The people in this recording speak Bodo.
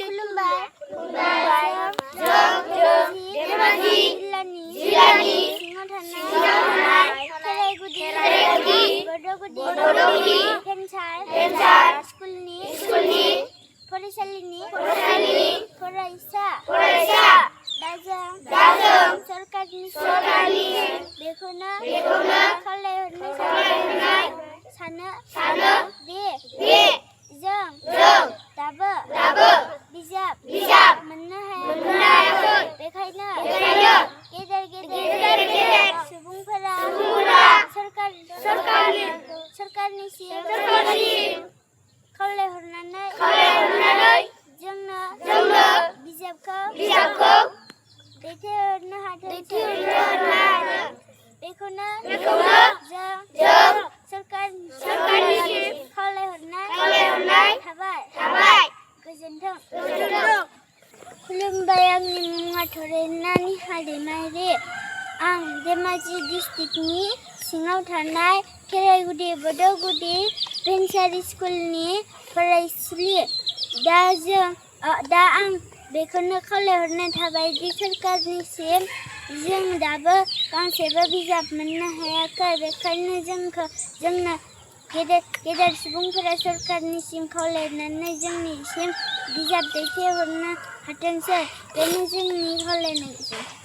खुलुमबाय जों धेमाजि जिल्लानि सिङाव थानाय खेराइगुदि बड'गुदि भेन्सार स्कुलनि फरायसालिनि फरायसा दा जों सरकारनि बेखौनो खावलायहरनाय सानो दे जों दाबो बिजाब मोननो हायाखै बेखायनो गेदेर सुबुंफोरा सरकारनिसिम खावलायहरनानै जोंनो बिजाबखौ दैथायहरनो हाथों बेखौनो जों सरकारनिसिम खावलायहरनाय थाबाय गोजोन्थों। खुलुमबाय आंनि मुङा थरेना निहाल दैमारि आं धेमाजि डिस्ट्रिक्टनि सिङाव थानाय खेराइगुदि बड'गुदि भेन्सार स्कुलनि फरायसुलि दा आं बेखौनो खावलायहरनाय थाबाय दि सरकारनिसिम जों दाबो गांसेबो बिजाब मोननो हायाखै बेखायनो जोंनो गेदेर सुबुंफोरा सरकारनिसिम खावलायनानै जोंनिसिम बिजाब दैथायहरनो हाथोंसै बेनो जोंनि खावलायनाय।